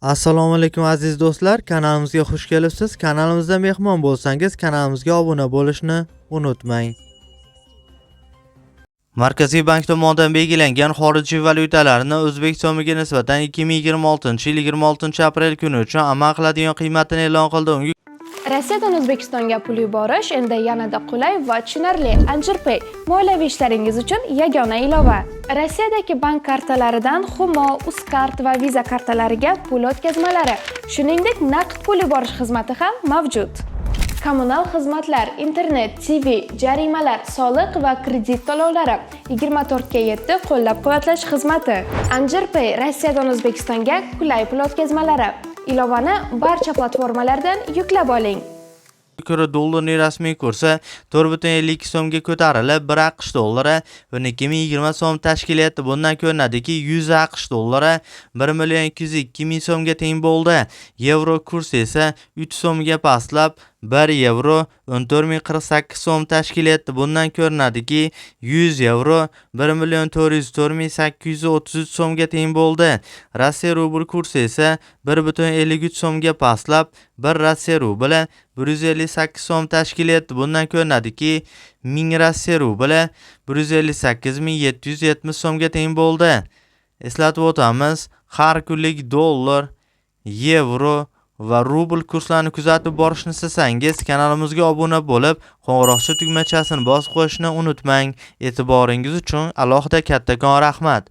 Assalomu alaykum, aziz do'stlar, kanalimizga xush kelibsiz. Kanalimizda mehmon bo'lsangiz, kanalimizga obuna bo'lishni unutmang. Markaziy bank tomonidan belgilangan xorijiy valyutalarni o'zbek so'miga nisbatan 2026-yil 26-aprel kuni uchun amal qiladigan qiymatini e'lon qildi. Unga Rossiyadan O'zbekistonga pul yuborish endi yanada qulay va tushunarli. Anjirpay moliyaviy ishlaringiz uchun yagona ilova. Rossiyadagi bank kartalaridan Humo, Uzcard va Visa kartalariga pul o'tkazmalari, shuningdek, naqd pul yuborish xizmati ham mavjud. Kommunal xizmatlar, internet, TV, jarimalar, soliq va kredit to'lovlari, 24:7 qo'llab-quvvatlash xizmati. Anjirpay Rossiyadan O'zbekistonga qulay pul o'tkazmalari. Ilovani barcha platformalardan yuklab oling. ko'ra dollarning rasmiy kursi 4,52 so'mga ko'tarilib, 1 AQSh dollari 12 020 so'm tashkil etdi. Bundan ko'rinadiki, 100 AQSh dollari 1 million 202 ming so'mga teng bo'ldi. Yevro kursi esa 3 so'mga pastlab, 1 yevro 14 048 so'm tashkil etdi. Bundan ko'rinadiki, 100 yevro 1 million 404 ming 833 so'mga teng bo'ldi. Rossiya rubl kursi esa 1,53 so'mga pastlab, 1 Rossiya rubli 158 so'm tashkil etdi. Bundan ko'rinadiki, 1000 Rossiya rubli 158 770 so'mga teng bo'ldi. Eslatib o'tamiz, har kunlik dollar, yevro va rubl kurslarini kuzatib borishni istasangiz, kanalimizga obuna bo'lib, qo'ng'iroqcha tugmachasini bosib qo'yishni unutmang. E'tiboringiz uchun alohida kattakon rahmat.